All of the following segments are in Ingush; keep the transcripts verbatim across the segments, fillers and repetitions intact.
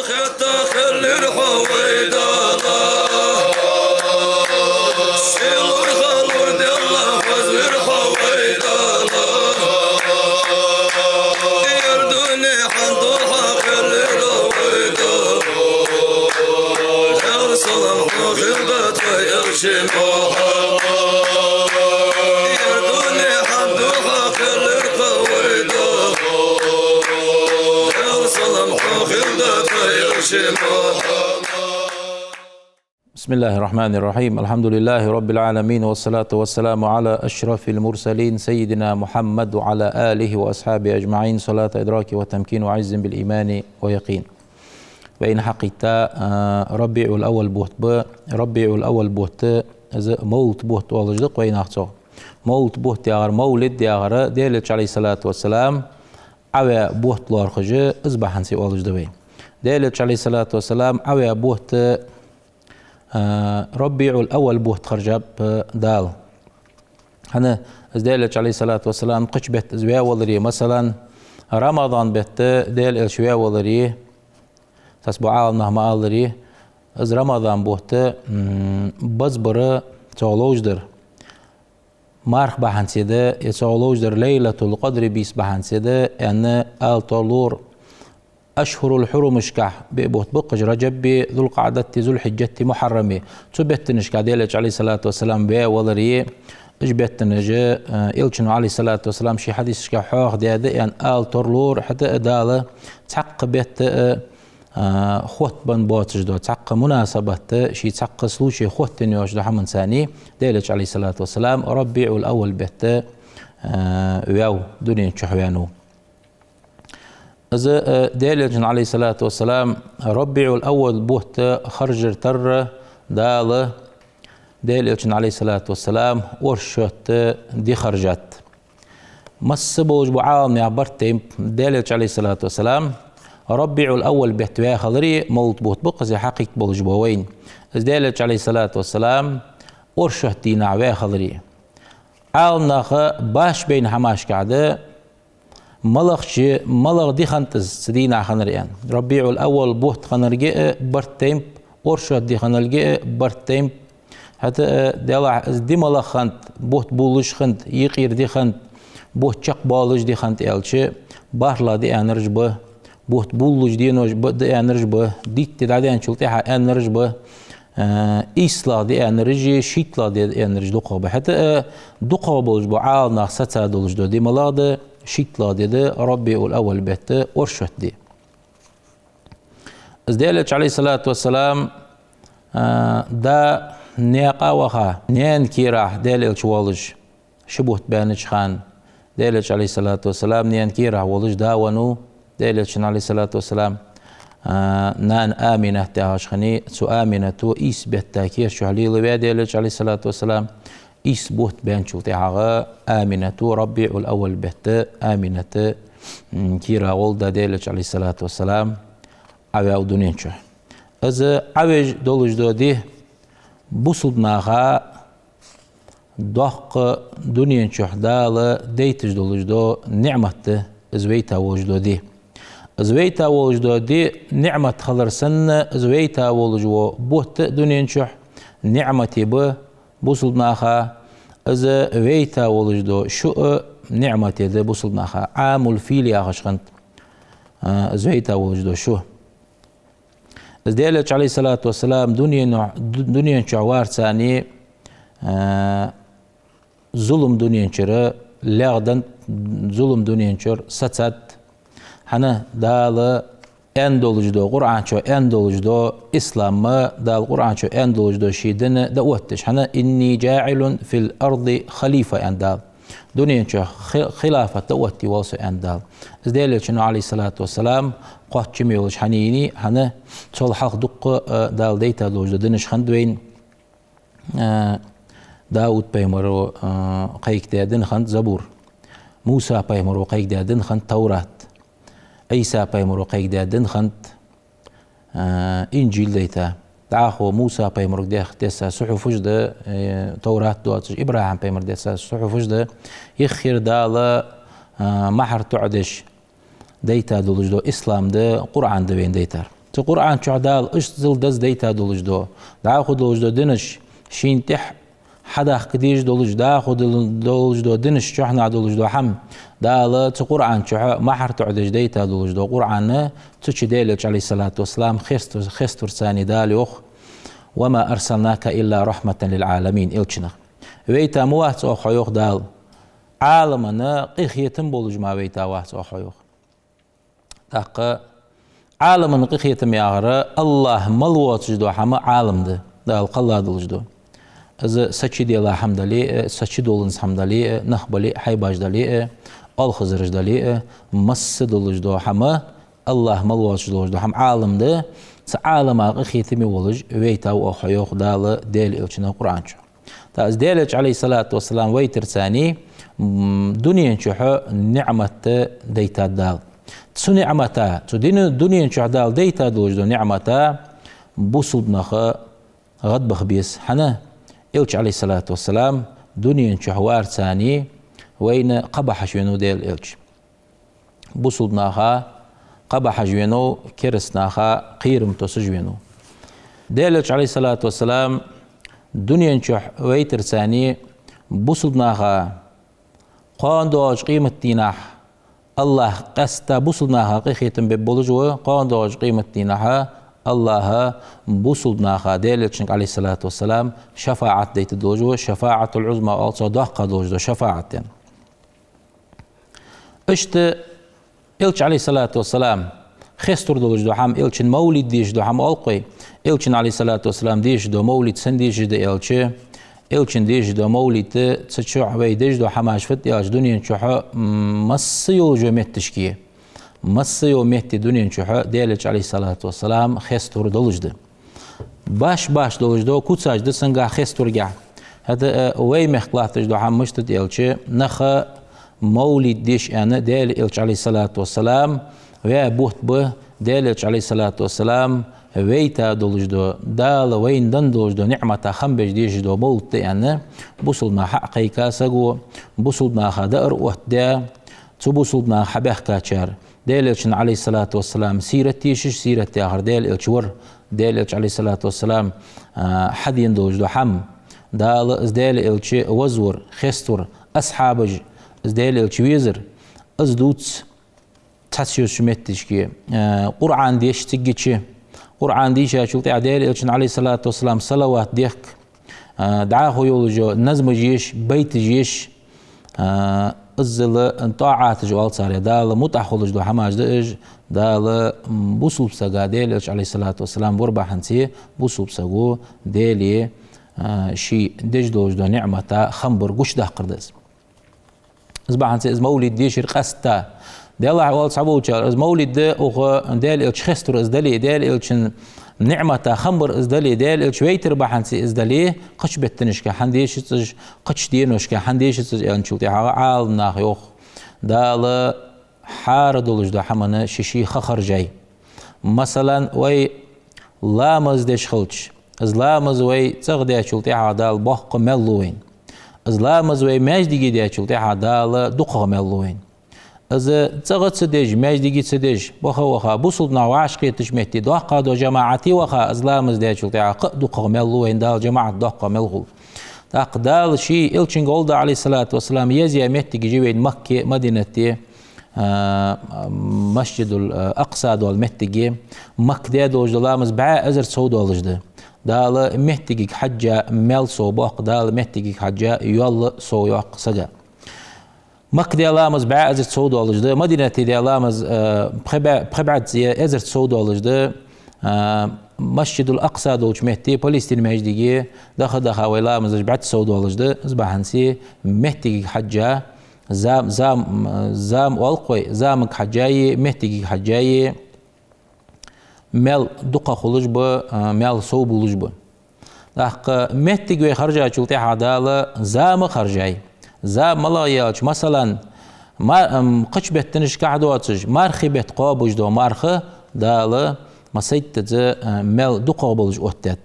Хетта хиллар хьо вай Дала, сийлур-халур делла хозар хьо вай Дала. Ер дунен хьан духьа хиллар вай Дала, Даьла салам хьох хилда тха Элча Мухьаммад. Ер дунен хьан духьа хиллар вай Дала, Даьла салам хьох хилда тха Элча Мухьаммад. بسم الله الرحمن الرحيم. الحمد لله رب العالمين، والصلاة والسلام على أشرف المرسلين سيدنا محمد وعلى آله وأصحابه أجمعين. صلاة إدراك وتمكين وعز بالإيمان ويقين. Вайна хьакхийтта, а, РабиӀул-Аввал бутт ба, РабиӀул-Аввал бутт, из мовлид бутт оалаш да-кх вайнаха цох. Мовлид бутт яхар, мовлид яхар, Даьла Элча, عليه الصلاة والسلام, Ӏаваь бутт лоархӀаш, из бахьанце оалаш да вай. Даьла Элча, عليه الصلاة والسلام, Ӏаваь бутт, а, РабиӀул-Аввал бутт хержаб, а, Дала. ХӀана, из Даьла Элча, عليه الصلاة والسلام, кхыча бетта из ваь валаре, масала, Рамадан бетта Даьла Элча ваь валаре, цхьабола Ӏаламнаха ма аллара, из Рамадан бутт, м, базбар, цох ловш дар марха бахьанце да, е цох ловш дар Лайлатул-Къадр бийса бахьанце да, аьнна, ала тарлур. Ашхьурул-хьурумашка биъ бутт ба-кх уж: Раджаби, Зулкъаӏдати, Зулхьиджати, Мухьаррами. Цу беттанашка Даьла Элча, عليه الصلاة والسلام, ваь валаре, уж беттанаш, э, Элчано, عليه الصلاة والسلام, ший хьадисашка хьоахадаьд аьнна, ала тарлур. ХӀаьта а Дала цхьаккха бетта а, а, хоттабенна боацаш да, цхьаккха мунасабат, ший цхьаккха случай хоттаденна йоацаш да хӀаманца, Даьла Элча, عليه الصلاة والسلام, РабиӀул-Аввал бетта, а, ваьв, дунен чу ваьннав. Из, э, Даьла Элчан, عليه الصلاة والسلام, РабиӀул-Аввал бутт хержар тарра Дала Даьла Элчан, عليه الصلاة والسلام, оршот ди хержад. Масса болаш бола Ӏаламнаьха барт тайнаб Даьла Элча, عليه الصلاة والسلام, РабиӀул-Аввал бетта ваь хиларе, мовлид бутт ба-кх из, хьакхийтта болаш бола вайна. Из Даьла Элча, عليه الصلاة والسلام, оршот дийнахьа ваь хиларе. Ӏаламнаха башха байна хӀамашка да, малагӀча, малагӀа ди хиннад из цу дийнахьа хиннар аьнна. РабиӀул-Аввал бутт хиннарга а барт тайнаб, оршот ди хинналга а барт тайнаб. ХӀаьта а, делахь, из ди малагӀа хиннад, бутт буллаш хиннад, юкъера ди хиннад, бутт чакхбоалаш ди хиннад аьлча, бархӀлагӀа ди аьннараш ба, бутт буллаш денош ба, ди аьннараш ба, дийтта ди дӀадаьнначул тӀехьагӀа аьннараш ба, э, ийслагӀа ди аьннаражи, шийтталагӀа ди аьннаражи дукхагӀа ба. ХӀаьта а, дукхагӀа болаш бола Ӏаламнаха саца долаш дола ди малагӀа да, шийтталагӀа ди да, РабиӀул-Аввал бетта оршот ди. Из Даьла Элча, عليه الصلاة والسلام, а, да наькъа ваха, наьна кийрахь Даьла Элча волаш, ши бутт баьннача хана, Даьла Элча, عليه الصلاة والسلام, наьна кийрахь волаш да веннав, Даьла Элчан, عليه الصلاة والسلام, а, нана Аминат яхаш хиннай, цу Аминато ийс бетта кера чу лелаваь Даьла Элча, عليه الصلاة والسلام, ийс бутт баьнначул тӀехьагӀа Аминато, РабиӀул-Аввал бетта Амината, м, кийрагӀолла да Даьла Элча, عليه الصلاة والسلام, Ӏаваьв дунен чу. Из Ӏавеш долаш дола ди бусалба наха доккха дунен чу Дала дайташ долаш дола ниӀмат да, из вайта волаш дола ди. Из вайта волаш дола ди ниӀмат хилар санна, из вайта волаш вола бутт а дунен чу ниӀмате ба бусалба наха, из вайта волаш дола шу а ниӀмате да бусалба наха. Ӏамул-фил яхаш хиннад, а, из вайта волаш дола шу. Из Даьла Элча, عليه الصلاة والسلام, дунено-, ду-, дунен чу варца, а, зулам дунен чура легӀаденнад, зулам дунен чура сацад. ХӀана, Дала аьнна долаш дола, Къуръан чу аьнна долаш дола ислам, Дала Къуръан чу аьнна долаш дола ший ди дӀаоттадеш. ХӀана, «إني جاعل في الأرض خليفة», аьннад Дала. Дунен чу хи-, хилафат дӀаоттае воал со, аьннад Дала. Из Даьла Элчано, عليه الصلاة والسلام, кхоачам йолаш хьанийний, хӀана, цул хьалха дуккха, а, Дала дайта долаш дола динаш хиннад вайна. А, Дауд пайхамаро, а, кхайкадаь дин хиннад Забур. Муса пайхамаро кхайкадаь дин хиннад Таврат. Ӏийса пайхамаро кхайкадаь дин хиннад, а, Инжил дайта. ДӀахо Муса пайхамарга дех-, десса сухьуфаш да, э, Таврат доацаш, ИбрахӀим пайхамарга десса сухьуфаш да, юххера Дала, а, маьхьар тоӀадеш дайта долаш дола ислам да, Къуръан да вайна дайтар. Цу Къуръан чу Дала иштта зулам даза дайта долаш да. ДӀахо долаш да динаш шийна тӀехьа хьадахка дезаш долаш, дӀахо дол-, долаш да динаш чухь долаш да хӀама. Дала цу Къуръан чу мухӀар тоӀадеш дайта долаш да. Къуръан цу чу Даьла Элча, عليه الصلاة والسلام, хест-, хеставар цани Дала йоах: «وما أرسلناك إلا رحمة للعالمين», Элчанах. Вайта ма вац оаха хьо, йоах Дала. Ӏаламана къахетам болаш мара вайта вац оаха хьо, йоах. ТӀаккха Ӏаламана къахетам яхар, АллахӀ мел воацаш да хӀама Ӏалам да, Дала кхелла долаш да. Из са чу дела хӀама дале а, са чу доланза хӀама дале а, нах бале а, хьайбаш дале а, оалхазараш дале а, масса долаш да хӀама, АллахӀ мел воацаш долаш да хӀама Ӏалам да, цу Ӏалама къахетаме волаш вайта ва оаха хьо, йоах Дала Даьла Элчанах Къуръан чу. ТӀаккха из Даьла Элча, عليه الصلاة والسلام, вайтар цани, м, дунен чу ниӀмат дайтад Дала. Цу ниӀмата, цу дин-, дунен чу Дала дайта долаш да ниӀмата бусалба нах гӀадбаха беза. ХӀана? Элча, عليه الصلاة والسلام, дунен чу вар цани вайна кхаъ бахьаш венав Даьла Элча. Бусалба наха кхаъ бахьаш венав, кераста наха кхерам тосаш венав. Даьла Элча, عليه الصلاة والسلام, дунен чу вайтар цани бусалба наха кхоана доагӀача къематдийнахьа АллахӀ къаьстта бусалба наха къахетам бергболаш ва, кхоана доагӀача къематдийнахьа АллахӀа бусалба наха Даьла Элчанга, عليه الصلاة والسلام, шафаӀат дайта долаш ва, шафаӀатул-Ӏузма оал цох, доккха долаш да шафаӀат, аьнна. Иштта Элча, عليه الصلاة والسلام, хеставар долаш да хӀама, Элчан мовлид дешаш да хӀама, оалкх вай. Элчан, عليه الصلاة والسلام, дешаш да мовлид, сенна дешаш да аьлча, Элчан дешаш да мовлид, цу чу вай деш да хӀамаш фуд аьлча, дунен чу, м, масса йолча метташка, масса йолча метте дунен чу Даьла Элча, عليه الصلاة والسلام, хеставар долаш да. Баш-баш долаш да, куцаш да цунгахь, хеставаргахь. ХӀаьта, э, вай мехка латташ да хӀама мишта да аьлча, нах мовлид деша аьнна, Даьла Элча, عليه الصلاة والسلام, ваь бутт ба, Даьла Элча, عليه الصلاة والسلام, вайта долаш да, Дала вайна денна долаш да ниӀмата хам беш дешаш да мовлид да аьнна, бусалба наха хьакхайка саго, бусалба наха даар оттадаь, цу бусалба наха хьабаьхкачар Даьла Элчан, عليه الصلاة والسلام, сират дешаш, сират яхар Даьла Элча вар, Даьла Элча, عليه الصلاة والسلام, а, хьадена долаш да хӀама, Дала из Даьла Элча вазвар, хеставар, асхьабаш из Даьла Элча везар, из дувц цхьацца йолча метташка, а, Къуръан деш цигача, Къуръан дийшачул тӀехьа Даьла Элчан, عليه الصلاة والسلام, салават дехк, а, дӀахо йолаш йола назмаш еш, байташ еш, а, иззал тӀаӀаташ оал царех, Дала мутӀахь хулаш да хӀамаш да уж, Дала, м, бусалба сага, Даьла Элча, عليه الصلاة والسلام, вар бахьанца, бусалба саго Даьла, а, ше деш долаш да ниӀмата хам бар гучадаккхар да из. Из бахьанца из мовлид дешар къаьстта. Делахь оал цхьаболчар, из мовлид да, укх Даьла Элча хеставар из дале, Даьла Элчан ниӀмата хам бар из дале, Даьла Элча вайтар бахьанца из дале, кхыча беттанашка хӀана дешац уж, кхыча деношка хӀана дешац уж аьнначул тӀехьагӀа Ӏаламнаха йоах: Дала хӀара долаш да хӀамана ший-ший ха харжай. Масала, вай ламаз деш хилча, из ламаз вай цӀагӀа даьчул тӀехьагӀа Дала боккха маьл лу вайна. Из ламаз вай маьждиге даьчул тӀехьагӀа Дала дукхагӀа маьл лу вайна. Из цӀагӀа ца деш, маьждиге ца деш, ваха-ваха, бусалба нах вӀашагӀкхетача метте доккха дола жамаӀате ваха, из ламаз даьчул тӀехьагӀа кхы а дукхагӀа маьл лу вайна, Дала жамаӀат доккха маьл хул. ТӀаккха Дала ший Элчанга гӀолла, عليه الصلاة والسلام, езъяь моттигаш я вайна Макка, Мадинате, а, Масжидул, а, Акъса дола моттиге, Макка даь долаш да ламаз бӀаь эзар сов долаш да. Дала моттигага хьежжа маьл сов боаккх, Дала моттигага хьежжа йоал сов йоаккх сага. Макка даь ламаз бӀаь эзар сов долаш да, Мадинате даь ламаз, а, пхи бӀаь-, пхи бӀаьзза эзар сов долаш да, а, Масжидул Акъса долча метте, Палестин маьждиге, даха-даха вай ламазаш бӀаьзза сов долаш да, из бахьанца моттигага хьежжа, зам-, зам-, зама оалкх вай, замага хьежжа а, моттигага хьежжа а, маьл дукха хулаш ба, а, маьл сов болаш ба. ТӀаккха моттиг вай харжачул тӀехьагӀа Дала зама харжай. Зама малагӀа я аьлча, масала, ма-, ам, кхыча беттанашка хьадоацаш, мархий бетта кхоабаш дола марха Дала массайтаза, а, маьл дукхагӀа болаш оттадаьд.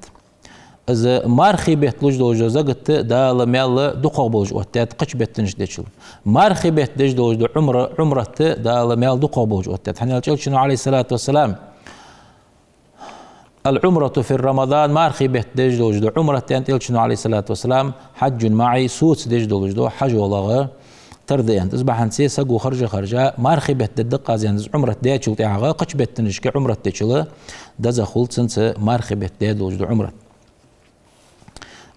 Из мархий бетта луш долаш дола закат Дала маьл дукхагӀа болаш оттадаьд кхыча беттанашка дечул. Мархий бетта деш долаш дола Ӏумра-, Ӏумрат Дала маьл дукхагӀа болаш оттадаьд. ХӀана аьлча Элчано, عليه الصلاة والسلام, «العمرة في رمضان», мархий бетта деш долаш да Ӏумрат, аьннад Элчано, عليه الصلاة والسلام, «حج معي», соца деш долаш да хьажолагӀа тара да, аьннад. Из бахьанце саго харжа-харжа, мархий бетта дергда-кх аз, аьннад, из Ӏумрат даьчул тӀехьагӀа, кхыча беттанашка Ӏумрат дечул дезагӀа хул цунца мархий бетта даь долаш да Ӏумрат.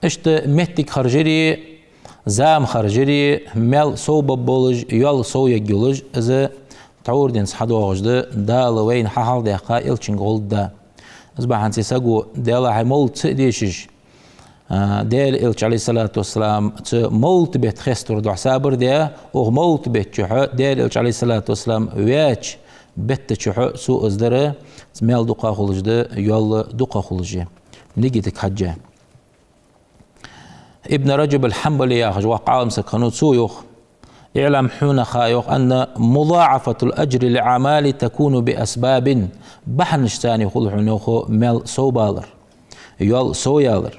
Иштта моттиг харжари, зама харжари, маьл совбаргболаш, йоал совъергйолаш, из тхьовра денз хьадоагӀаш да, Дала вайна хьахьалдаьккха, Элчанга гӀолла да. Из бахьанце саго, Даьлахьа, мовлид ца а дешаш, а, Даьла Элча, عليه الصلاة والسلام, цу мовлида бетта хеставара духьа сабар даь, укх мовлида бетта чухь, Даьла Элча, عليه الصلاة والسلام, ваьча бетта чухь цо из дар, маьл дукха хулаш да, йоал дукха хулаш я. Нигатага хьежжа. Ибн Раджаб аль-Хьанбали яхаш воккха Ӏалам саг хиннав, цо йоах: «اعلم», хьона ха йоах, «أن مضاعفة الأجر للأعمال تكون بأسباب». Бахьанашца хул хьона, йоах, маьл совбалар, йоал совъялар.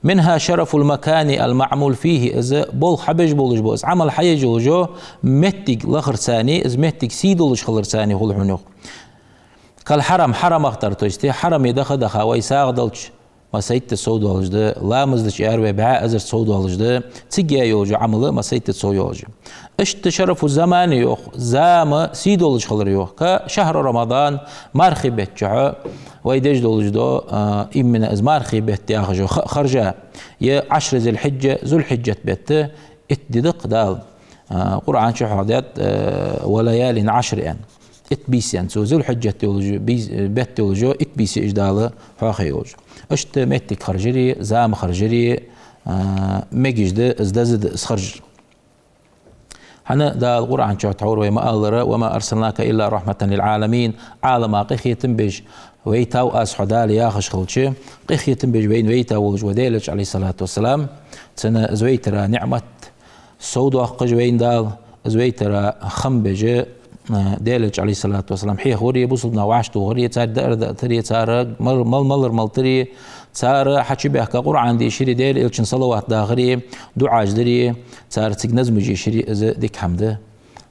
«منها شرف المكان المعمول فيه», из болх хьабеш болаш бола, из Ӏамал хьаеш йолаш йола моттиг лахарца, из моттиг сий долаш хиларца хул хьона, йоах. «كالحرم», хьарамах тара, то есть хьараме даха-даха вай сагӀа далча, массайтта совдоалаш да, ламаз дича ара вай бӀаь эзарза совдоалаш да, цига яь йолаш йола Ӏамал массайтта совйоалаш я. Иштта «شرف الزمان», йоах, зама сий долаш хилар, йоах, «كشهر رمضان», мархий бетта чухь вай деш долаш да, а, именно из мархий бетта яхаш йола ха-, харжа, е «عشر ذي الحجة», Зулхьиджат бетта, итт ди да-кх Дала, а, Къуръан чу хьоахадаьд, а, «وليال عشر», аьнна. Итт бийса, аьнна, цу Зулхьиджат йолаш йола бийс-, бетта йолаш йола итт бийса я уж Дала хьоахайоалаш. Иштта моттиг харжари, зама харжари, а, мегаш да, из деза да из харжар. ХӀана Дала Къуръан чу тхьовра вай ма аллара: «وما أرسلناك إلا رحمة للعالمين», Ӏалама къахетам беш вайтав Аз хьо, Дала яхаш хилча, къахетам беш вайна вайта волаш вола Даьла Элча, عليه الصلاة والسلام, цунна из вайтара ниӀмат совдоаккхаш вайна Дала, из вайтара хам беш, а, Даьла Элча, عليه الصلاة والسلام, хьехавари, бусалба нах вӀашагӀтохари, царга даар даътари, цар мал-, мал-, малар малтари, цар хьачубаьхка Къуръан дешари, Даьла Элчанна салават дахари, дуӀаш дари, цар цига назмаш ешари, из дика хӀама да,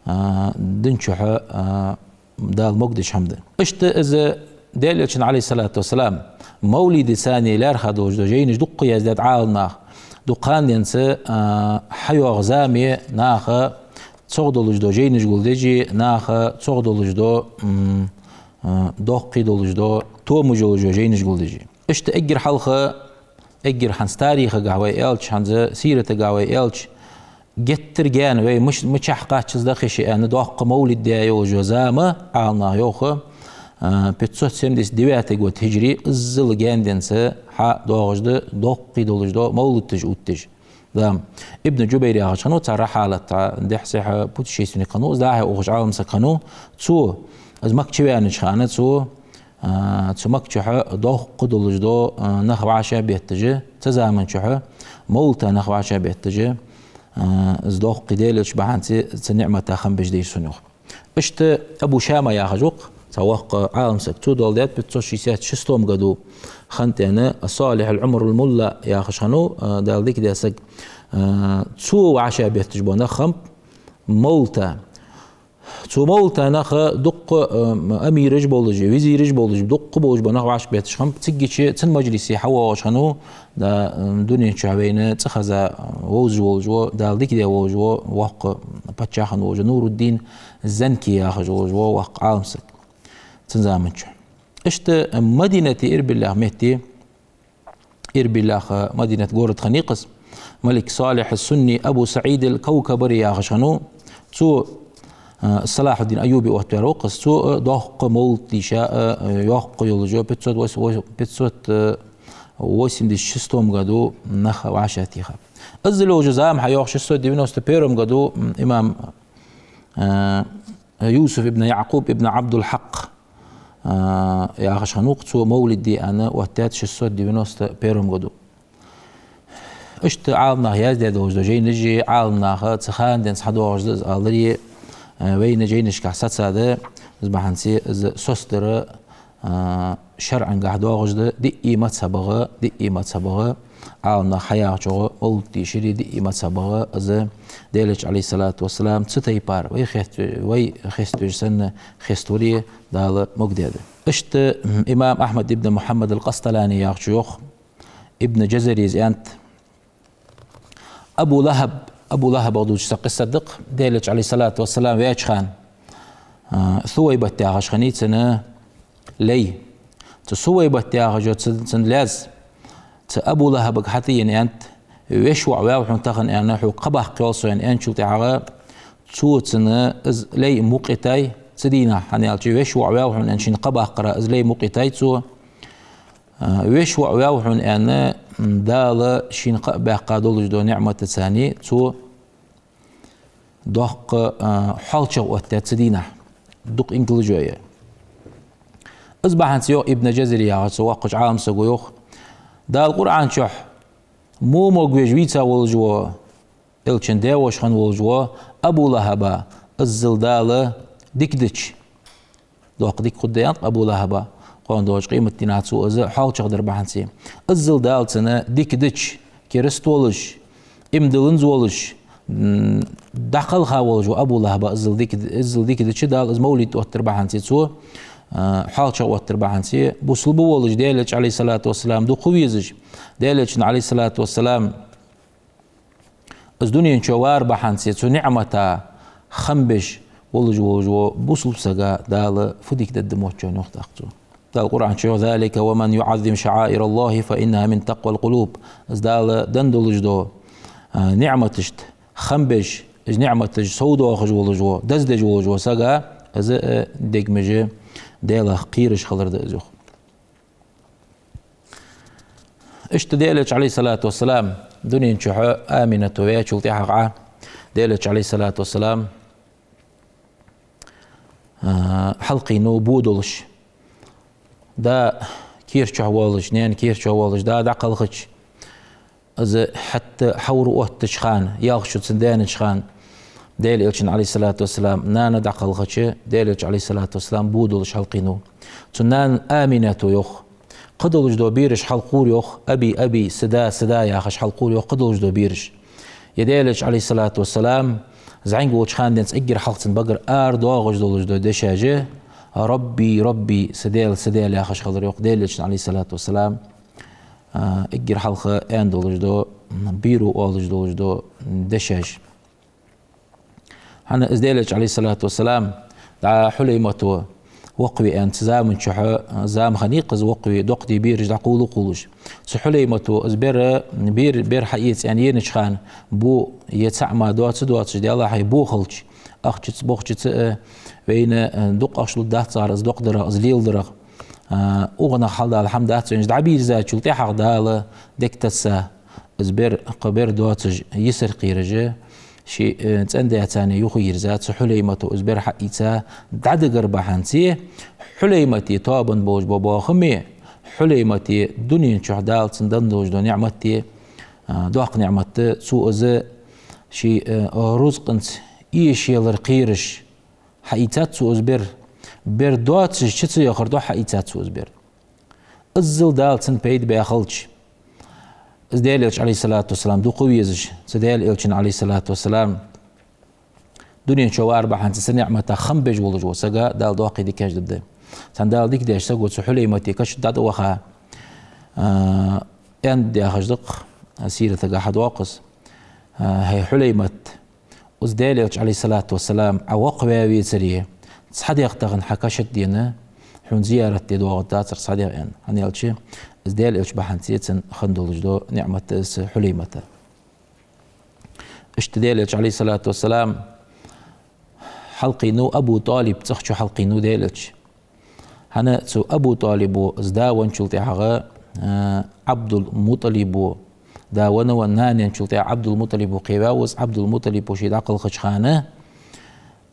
а, дин чухь, а, Дала могадеш хӀама да. Иштта из Даьла Элчан, عليه الصلاة والسلام, мовлидаца лаьрхӀа долаш дола жайнаш дукха яздаьд Ӏалама наха. Дукха ха денз, а, хьайоагӀа зама я наха цох долаш дола жайнаш гулдеш, наха цох долаш дола, м, а, доккхий долаш дола, томаш йолаш йола жайнаш гулдеш. Иштта эггара хьалха, эггара хӀанз тарихагахьа вай аьлча, хӀанз сиратагахьа вай аьлча, геттара гаьна вай миш-, мичахьа кхаччалца даха йиш я аьнна, доккха мовлид даь йолаш йола зама, Ӏалама наха йоах, а, пятьсот семьдесят девятый год хиджри, иззал гаьна денз хьадоагӀаш да доккхий долаш дола мовлидаш оттадеш. Да. Ибн Джубайр яхаш хиннав цар хьалат, дехьа-сехьа путешественник хиннав, из дӀа-хьа ухаш Ӏалам саг хиннав, цо, из Макка чу ваьннача хана цо, а, цу Макка чухь доккха долаш дола, а, нах вӀашагӀбетташ, цу заман чухь мовлида нах вӀашагӀбетташ, а, из доккхий Даьла Элча бахьанца цу ниӀмата хам беш дайра сона, йоах. Иштта Абу Шама яхаш ва-кх цхьа воккха Ӏалам саг, цо доаладаьд пятьсот шестьдесят шестом году хиннад аьнна, Салихь аль-Ӏумар аль-Мулла яхаш хиннав, а, Дала дика даь саг, а, цо вӀашагӀбетташ бола нах хиннаб мовлида. Цу мовлида нах дуккха, ам, амираш болаш, визираш болаш, дуккха болаш бола нах вӀашагӀбетташ хиннаб. Циггача цун мажлисе хьавоагӀаш хиннав, да, ам, дунен чухь вайна цӀихеза вовзаш волаш вола, Дала дика даь волаш вола воккха паччахь хиннав, Нуруддин Занки яхаш волаш вола воккха Ӏалам саг цун заман чухь. Иштта Мадинате Ирбилах метте, Ирбилах, а, Мадинат город хиннай-кх из, Малик Салихь ас-Сунни Абу СаӀид аль-Кавкабари яхаш хиннав. Цо, а, Салахьуддин Айюби оттаваьр ва-кх из, цо, а, доккха мовлид дийша, а, йоккха йолаш йола, пятьсот восемь, восемь, пятьсот восемьдесят шестом году нах вӀашагӀтеха. Иззал йолаш йола зама хьайоагӀа шестьсот девяносто первом году, м, имам, а, Юсуф ибн Якъуб ибн Ӏабдул-Хьакъ, а, яхаш хиннав-кх, цо мовлид де аьнна оттадаьд шестьсот девяносто первом году. Иштта Ӏалама наха яздаь долаш дола жайнаш, Ӏалама наха цу хана денз хьадоагӀаш да из аларе, а, вайна жайнашкахь сацад, из бахьанца из соцадар, а, шарӀагахьа доагӀаш да, диъ мазхӀабагӀа, диъ мазхӀабагӀа, Ӏалама наха хьаяхачох, мовлид дешари диъ мазхӀабагӀа, из Даьла Элча, عليه الصلاة والسلام, цу тайпара вай хест-, вай хеставеш санна хеставари Дала могадаьд. Иштта имам Ахьмад ибн Мухьаммад ал-Къасталани яхачо йоах, Ибн Джазарис аьннад: Абу ЛахӀаб, Абу ЛахӀабах дувцаш цхьа къисса да-кх, Даьла Элча, Ӏалайхи ссалату вассалам, ваьча хана, а, Сувайбат яхаш хиннай цун лай. Цу Сувайбат яхачо цун, цун лаьз, цу Абу ЛахӀабага хьатӀаена аьннад: «Веший воӀ ваьв хьона тахан, — аьнна, — хьога кхаъ баккха йоал со», — аьнна, аьнначул тӀехьагӀа цо цун из лай мукъайитай цу дийнахьа, хӀана аьлча веший воӀ ваьв хьона аьнна шийна кхаъ баккхара из лай мукъайитай цо. А, веший воӀ ваьв хьона аьнна, Дала шийна кхаъ баьккха долаш дола ниӀматаца цо доккха, а, хьоалчагӀа оттадаьд цу дийнахьа. Дукха инкалаш я. Из бахьанца йоах Ибн Джазари яхача цу воккхача Ӏаламсаго йоах: Дала Къуръан чу во могавеш вийца волаш вола, Элчан даь-воша хинна волаш вола Абу ЛахӀаба иззал Дала дика дича, доккха дика хургда аьннад-кх Абу ЛахӀаба, кхоана доагӀача къематдийнахьа цо из хьоалчагӀдар бахьанца. Иззал Дала цунна дика дича, кераста волаш, иман дилланза волаш, м, дӀакхелха волаш вола Абу ЛахӀаба иззал дика, иззал дика дича, Дала из мовлид оттадар бахьанца цо, а, хьоалчагӀа оттадар бахьанца, бусалба волаш, Даьла Элча, Ӏалайхи ссалату вассалам, дукха везаш, Даьла Элчан, Ӏалайхи ссалату вассалам, из дунен чу вар бахьанца цу ниӀмата хам беш волаш, волаш вола бусалба сага Дала фу дика дергда мотт, йоах тӀаккха цо. Дала Къуръан чу йоах: «ذلك ومن يعظم شعائر الله فإنها من تقوى القلوب». Из Дала денна долаш дола, а, ниӀматашта хам беш, из ниӀматаш совдоахаш волаш вола, даздеш волаш вола сага, из, а, дегаш Даьлах кхераш хилар да из, йоах. Иштта Даьла Элча, Ӏалайхи ссалату вассалам, дунен чу Аминато ваьчул тӀехьагӀа, Даьла Элча, Ӏалайхи ссалату вассалам, а, хьалкхийнав бо долаш. Да кер чу воалаш, наьна кер чу воалаш, да дӀакхелхача, из хӀаьта хьавра оттача хана, ялх шу цунна даьннача хана, Даьла Элчан, Ӏалайхи ссалату вассалам, нана дӀакхелхача, Даьла Элча, Ӏалайхи ссалату вассалам, бо долаш хьалкхийнав. Цун нана Аминато йоах: кхыдолаш дола бераш хьалкхувр, йоах, «أبي، أبي», са да, са да яхаш хьалкхувр, йоах, кхыдолаш дола бераш. Е Даьла Элча, Ӏалайхи ссалату вассалам, зӀамига волча хана денз эггара хьалха цун багара арадоагӀаш долаш дола дешаш: «ربي، ربي», са Даьла, са Даьла яхаш хилар, йоах, Даьла Элчан, Ӏалайхи ссалату вассалам, а, эггара хьалха аьнна долаш дола, беро оалаш долаш дола дешаш. ХӀана, из Даьла Элча, Ӏалайхи ссалату вассалам, дӀа Хьулаймато воккхаве аьнна, цу заман чу, зама хиннай-кх из воккхаве, доккха ди бераш дӀакхувла кхувлаш. Цу Хьулаймато из бер, бер, бер хьаэца аьнна енача хана, бо е цхьа хӀама доаца доацаш, Даьллахьа, бо хилча, ахчаца, бохчаца, а, вайна, а, дукха ахча лургдац цар из доккха дарах, из леладарах. А, укханах хьалдала хӀама дац вайна, дӀабийрзачул тӀехьагӀа Дала дег тесса, из бер, кхы бер доацаш йисар кхераш, ший, э, цӀен-даь царна юха йирза, цу Хьулаймато из бер хьаийца дӀадигар бахьанца, Хьулаймата тоабан болаш бола бохаме, Хьулаймата дунен чу Дала цунна денна долаш дола ниӀмата, а, доккха ниӀмат да, цо из ший, э, рузкъанца эшаялар кхераш, хьаийцад цо из бер. Бер доацаш чу ца яхар духьа хьаийцад цо из бер. Иззал Дала цунна пайда баь хилча, из Даьла Элча, Ӏалайхи ссалату вассалам, дукха везаш, цу Даьла Элчан, Ӏалайхи ссалату вассалам, дунен чу вар бахьанца цу ниӀмата хам беш волаш вола сага Дала доккхий дикаш дергда. Цхьан Дала дика деш саго цу Хьулаймата каша тӀа дӀаваха, а, аьннад яхаш да-кх, сиратага хьадоагӀа из. А, хӀай Хьулаймат, из Даьла Элча, Ӏалайхи ссалату вассалам, Ӏа воккхаваь вецаре, цхьа дегӀ тахан хьа каша тӀа дена, хьона зиярат де доагӀаргдацар цхьа дегӀ, аьнна. ХӀана аьлча, из Даьла Элча бахьанца цунна хинна долаш дола ниӀмат да из Хьулаймата. Иштта Даьла Элча, Ӏалайхи ссалату вассалам, хьалкхийнав, Абу ТӀалиб цӀагӀа чу хьалкхийнав Даьла Элча. ХӀана, цу Абу ТӀалибо из да венначул тӀехьагӀа, а, Ӏабдул-МутӀалибо, да венна-венна нана венначул тӀехьагӀа Ӏабдул-МутӀалибо кхеваьв из, Ӏабдул-МутӀалибо ше дӀакхелхача хана,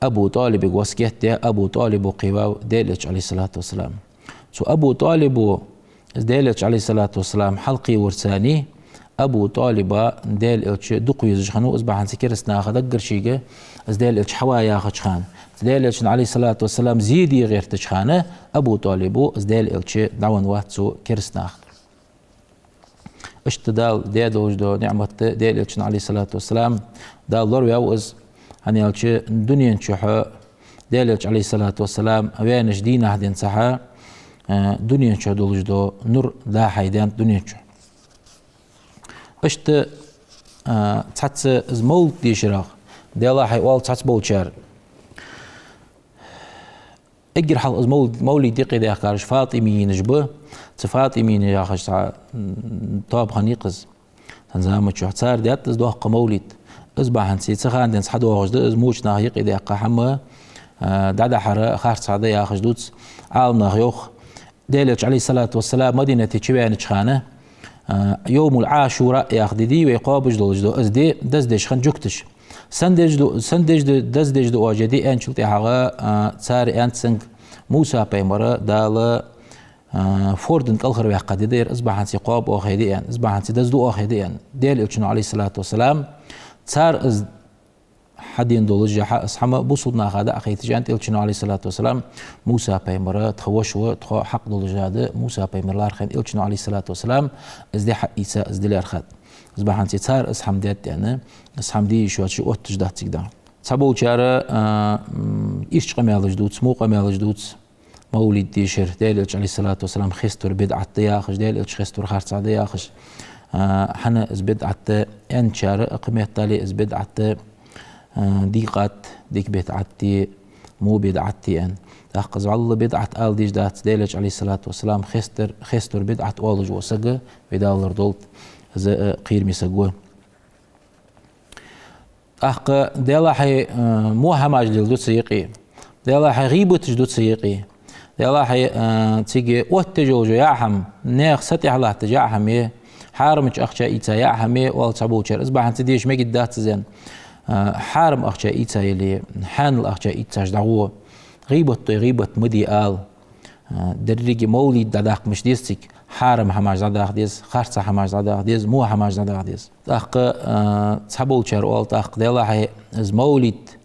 Абу ТӀалибага васкет даь, Абу ТӀалибо кхеваьв Даьла Элча, Ӏалайхи ссалату вассалам. Цу Абу ТӀалибо из Даьла Элча, Ӏалайхи ссалату вассалам, хьалкхеварца, Абу ТӀалиба Даьла Элча дукха везаш хиннав, из бахьанца кераста наха даггара шийга из Даьла Элча хьава яхача хана, Даьла Элчан, Ӏалайхи ссалату вассалам, зе де гӀертача хана, Абу ТӀалибо из Даьла Элча дӀавенна вац цу кераста наха. Иштта Дала даь долаш дола ниӀмат да Даьла Элчан, Ӏалайхи ссалату вассалам, Дала лораваьв из, хӀана аьлча дунен чу Даьла Элча, Ӏалайхи ссалату вассалам, ваьннача дийнахьа денз цхьа а, дунен чу долаш дола нур дӀахьайдаьннад дунен чу. Иштта, а, цхьацца из мовлид дешарах, Даьлахьа, оал цхьацца болчар. Эггара хьалха из мовлид, мовлид юкъедаьккхараш фатӀимийнаш ба. Цу фатӀимийнаш яхаш цхьа, м, тоаба хиннай-кх из. Цу заман чухь цар даьд из доккха мовлид. Из бахьанца цу хана денз хьадоагӀаш да из, воча наха юкъедаьккха хӀама, а, дӀадахьар харцахьа да яхаш дувц Ӏаламнаха, йоах. Даьла Элча, Ӏалайхи ссалату вассалам, Мадинате чувенача хана, а, Йовмул-Ӏашура яха ди дий вай кхоабаш долаш дола из ди даздеш хиннад жугташа. Сенна дезаш да, сенна дезаш да, даздеш да оаш ер ди аьнначул тӀехьагӀа, а, цар аьннад цунга: Муса-пайхамар Дала, а, фордан кӀалхарваьккха ди да ер, из бахьанца кхоаб оаха ер ди аьнна, из бахьанца дазду оаха ер ди аьнна. Даьла Элчано, Ӏалайхи ссалату вассалам, цар из хьадена долаш, яхьа из хӀама бусалба наха дӀа а хайташ, аьннад Элчано, Ӏалайхи ссалату вассалам: Муса-пайхамар тха воша ва, тхо хьакъ долаш да, Муса-пайхамар лархӀа, аьнна Элчано, Ӏалайхи ссалату вассалам, из ди хьаийца, из ди лаьрхӀад. Из бахьанца цар из хӀама даьд аьнна, из хӀама де йиш йоацаш отташ дац цига дӀа. Цхьа болчар, а, м, ийрча къамаьлаш дувц, во къамаьлаш дувц, мовлид дешар Даьла Элча, Ӏалайхи ссалату вассалам, хеставар бидӀат да яхаш, Даьла Элча хеставар харцахьа да яхаш. А, хӀана из бидӀат да аьнначар а кхыметтел из бидӀат да, а, дийкъад, дика бидӀат дий, во бидӀат дий аьнна. ТӀаккха из вӀалла бидӀат ала дезаш дац, Даьла Элча, Ӏалайхи ссалату вассалам, хеставар, хеставар бидӀат оалаш вола саг, вай Дала лорадолда, из, а, кхераме саг ва. ТӀаккха Даьлахьа, а, во хӀамаш леладу цу юкъе. Даьлахьа, гӀийбаташ ду цу юкъе. Даьлахьа, а, цига оттаеш йола яа хӀама, наьха са тӀехьа латташ яа хӀама я, хьарамча ахча ийца яа хӀама я, оал цхьаболчар. Из бахьанца деша мегаргдац из аьнна. А, хьарам ахча ийца яле, хьанал ахча ийцаш дӀагӀо. ГӀийбат дой, гӀийбат ма де ала. А, деррига мовлид дӀадаккха мишта деза цига, хьарам хӀамаш дӀадаха деза, харцахьа хӀамаш дӀадаха деза, во хӀамаш дӀадаха деза. ТӀаккха, а, цхьаболчар оал тӀаккха: Даьлахьа, из мовлид,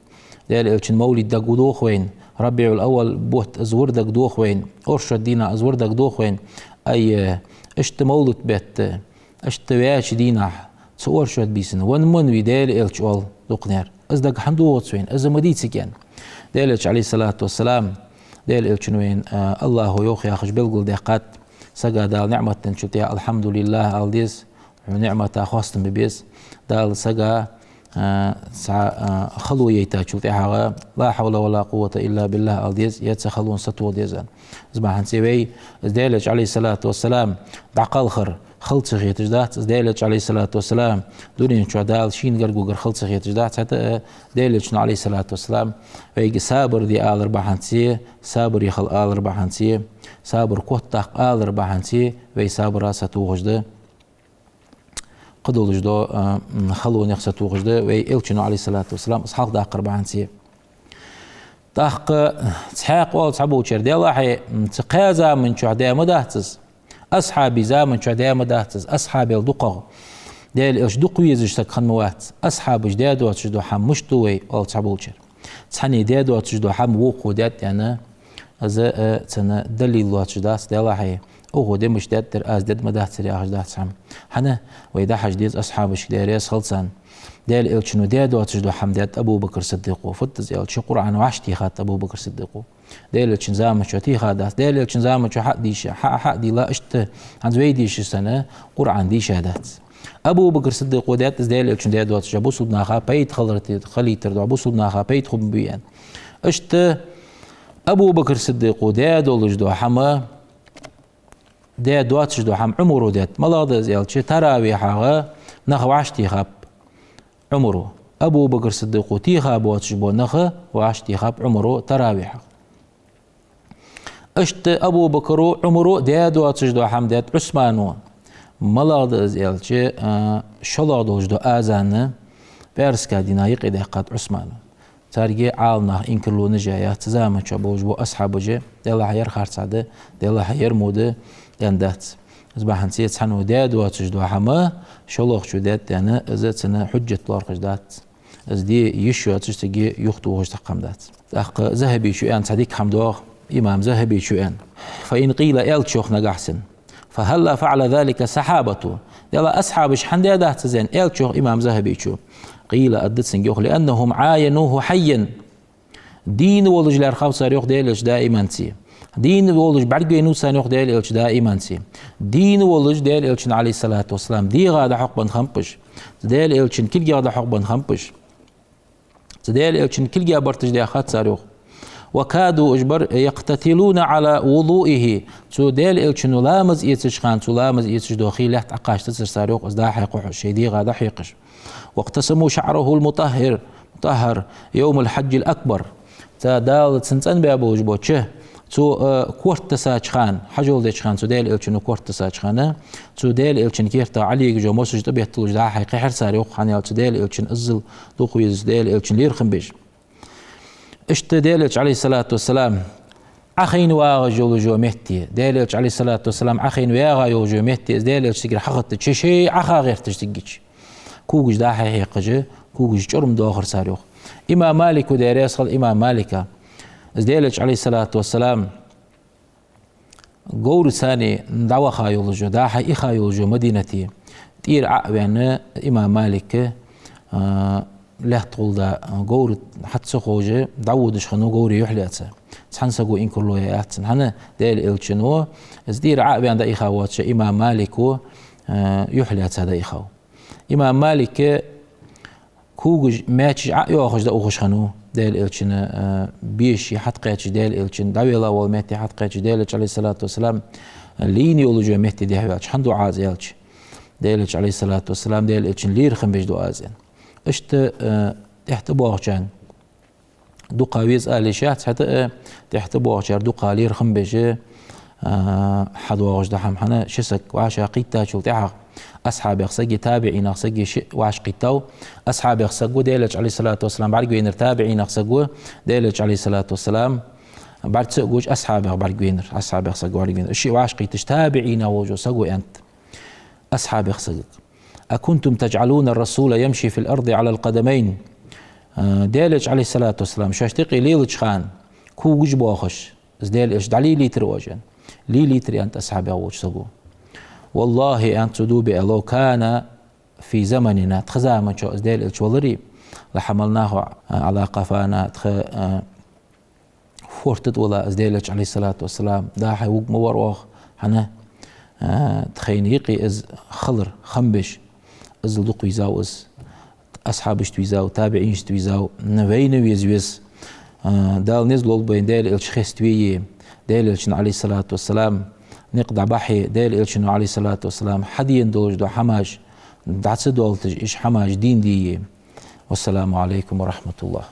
Даьла Элчан мовлид дагадох вайна, РабиӀул-аввал бутт из вар дагадох вайна, оршот дийнахьа из вар дагадох вайна. Ай, иштта мовлид бетта, иштта ваьча дийнахьа, цу оршот бийсан венна ма вий Даьла Элча, оал дукхагӀа. Из дага хӀана доагӀац вайна, из ма дий цига аьнна. Даьла Элча, Ӏалайхи ссалату вассалам, Даьла Элчано вайна, а, АллахӀо йоах яхаш белгалдаьккхад: сага Дала ниӀмат денначул тӀехьагӀа «АлхьамдулиллахӀ» ала деза, хьона ниӀмата хоастам бе беза. Дала сага, а, цхьа, а, хало яйтачул тӀехьагӀа «لا حول ولا قوة إلا بالله» ала деза, е цу халонна сатоха деза. Из бахьанца вай из Даьла Элча, Ӏалайхи ссалату вассалам, дӀакхалхар хала ца хеташ дац, из Даьла Элча, Ӏалайхи ссалату вассалам, дунен чу Дала шийна гарга вигар хала ца хеташ дац, хӀаьта а Даьла Элчано, Ӏалайхи ссалату вассалам, вайга сабар де алар бахьанца, сабаре хила алар бахьанца, сабар котдаккха алар бахьанца вай сабара сатохаш да. Кхыдолаш дола, а, м, халонех сатохаш да вай Элчано, Ӏалайхи ссалату вассалам, из хьалхадаккхар бахьанца. ТӀаккха цхьаькха оал цхьаболчар: Даьлахьа, м, цу кхаь заман чухь даь ма дац из, асхьабий заман чухь даь ма дац из, асхьабел дукхагӀа Даьла Элча дукха везаш саг хинна ма вац, асхьабаша даь доацаш дола хӀама мишта ду вай, оал цхьаболчар. Цхьанне даь доацаш дола хӀама вокхо даьд аьнна, из, э, цунна далил лоацаш дац, Даьлахьа, укхо де мишта даьдар, аз де ма дацар яхаш дац хӀама. ХӀана? Вай дӀахьажа деза асхьабашка, Даьла раьза хилва царна. Даьла Элчано даь доацаш дола хӀама даьд Абу Бакр Сиддикъо. Фуд из аьлча, Къуръан вӀашагӀтехад Абу Бакр Сиддикъо. Даьла Элчан заман чу теха дац. Даьла Элчан заман чу хьа а дийша, хьа а, хьа а дийла, иштта хӀанз вай дийша санна, Къуръан дийша дац. Абу Бакр Сиддикъо даьд из Даьла Элчано даь доацаш, бусалба наха пайда хилар те-, хилийтар духьа, бусалба наха пайда хургба аьнна. Иштта Абу Бакр Сиддикъо даь долаш дола хӀама, даь доацаш дола хӀама Ӏумаро даьд. МалагӀа да из аьлча, таравихьагӀа нах вӀашагӀтехаб Ӏумаро. Абу Бакр Сиддикъо теха боацаш бола нах вӀашагӀтехаб Ӏумаро таравихьагӀа. Иштта Абу Бакро, Ӏумаро даь доацаш дола хӀама даьд Ӏусмано. МалагӀа да из аьлча, а, шоллагӀа долаш дола азан пӀаьраска дийнахьа юкъедаьккхад Ӏусмано. Царга Ӏаламнаха инкарлонаш яь яц, цу заман чу болаш бола асхьабаш, Даьлахьа, ер харцахьа да, Даьлахьа, ер во да аьнна дац. Из бахьанца цхьанне даь доацаш дола хӀама шоллагӀчо даьд аьнна, из цунна хьужжат лоархӀаш дац. Из де йиш йоацаш, цига юхатохаш цхьаккха хӀама дац. ТӀаккха Захьабечо аьнна цхьа дика хӀама доагӀа, имам Захьабечо аьнна: فإن قيل, аьлча, йоах, нагахьа санна: فهلا فعل ذلك الصحابة؟ Даьла, асхьабаша хӀана даь дац из аьнна, аьлча, йоах имам Захьабечо, قيل, аргда цунга, йоах: لأنهم عاينوه حيا. Дийна волаш лаьрхӀав цар, йоах, Даьла Элча даиманца. Дийна волаш бӀаргавайнав царна, йоах, Даьла Элча даиманца. Дийна волаш Даьла Элчан, عليه الصلاة والسلام, дегӀа дӀахьокхабенна хиннаб уж. Даьла Элчан кулгех дӀахьокхабенна хиннаб уж. Цу Даьла Элчан кулгех барташ даьхад цар, йоах. وكادوا, уж бар, يقتتلون على وضوئه. Цу Даьла Элчано ламаз эцаш хана, цо ламаз эцаш дола хий лаьтта Ӏокхаьчадацар цар, йоах, из дӀа-хьа кхухьаш, шоай дегӀа дӀахьекхаш. واقتسموا شعره المطهر، مطهر، يوم الحج الأكبر. Цу Дала цунна цӀенбаь болаш бола ча, цо, э, корта тесача хана, хьажол деча хана, цу Даьла Элчано корта тесача хана, цу Даьла Элчан кертах Ӏолегаш йола мосаш тӀабетталуш дӀа-хьа кхихьар цар, йоах, хӀана аьлча Даьла Элчан иззал дукха веза, Даьла Элчан лерхӀам беш. Иштта Даьла Элча, عليه الصلاة والسلام, Ӏохайна вагӀаш йолаш йола метте, Даьла Элча, عليه الصلاة والسلام, Ӏохайна вагӀа йолаш йола метте, из Даьла Элча цигара хьахаттача, шоай Ӏоха гӀерташ цигача, когаш дӀа-хьа хьекхаш, когаш чӀурма доахар цар, йоах. Имам Малика, Даьла раьза хилва имам Малика, из Даьла Элча, عليه الصلاة والسلام, говра цани дӀаваха йолаш йола, дӀа-хьа иха йолаш йола Мадинате, тӀера Ӏо а ваьнна, имам Малик, а, лаьтта гӀолла да, говра хьатӀа ца ховш, дӀаводаш хиннав говра юхь лаьца. Цхьан саго инкарло яь яц цунна. ХӀана, Даьла Элчано из тӀера Ӏо а ваьнна дӀаиха воацача имам Малико, а, юхь лаьца дӀаихав. Имам Малик когаш маьчеш Ӏо а йоахаш дӀаухаш хиннав, Даьла Элчан, а, беша хьатӀакхаьчача, Даьла Элчан дӀавелла вола метте хьатӀакхаьчача, Даьла Элча, عليه الصلاة والسلام, лийна йолаш йола метте дехьаваьлча, хӀана ду Ӏа из аьлча, Даьла Элча, عليه الصلاة والسلام, Даьла Элчан лерхӀам беш ду Ӏа из аьнна. Иштта, а, тӀехьа тӀабоагӀачарна дукха веза ала йиш яц, хӀаьта а, тӀехьа тӀабоагӀачар дукха лерхӀам беш, а, хьадоагӀаш да хӀама. ХӀана, ши саг вӀашагӀкхийттачул тӀехьагӀа асхьабех саги табиӀинех саги шиъ вӀашагӀкхийттав. Асхьабех саг ва Даьла Элча, عليه الصلاة والسلام, бӀаргавайнар, табиӀинех саг ва Даьла Элча, عليه الصلاة والسلام, бӀарга ца а гуш, асхьабех бӀаргавайнар, асхьабех саг бӀаргавайнар. Шиъ вӀашагӀкхийттача, табиӀинех волаш вола саг ва аьннад асхьабех сагага: «أكنتم تجعلون الرسول يمشي في الأرض على القدمين؟» А, Даьла Элча, عليه الصلاة والسلام, шоашта юкъе лелача хана когаш боахаш, из Даьла Элча дӀалелийтарий оаш аьнна. Лелийтар, аьннад асхьабех волча саго. «والله», аьннад цо дув биа, «لو كان في زمننا», тха заман чу из Даьла Элча валаре, «لحملناه على قفانا», тха, а, форта тӀа вала из Даьла Элча, عليه الصلاة والسلام, дӀа-хьа вуг ма вар оаха, хӀана, а, тхайна юкъе из хилар хам беш, иззал дукха везав из, асхьабашта везав, табиӀинашта везав, вайна веза веза. А, Дала низ лулба вайна Даьла Элча хеставе, Даьла Элчан, عليه الصلاة والسلام, никъ дӀабахьа, Даьла Элчано, عليه الصلاة والسلام, хьадена долаш дола хӀамаш дӀа ца доалийташ, уж хӀамаш дийна де. والسلام عليكم ورحمة الله.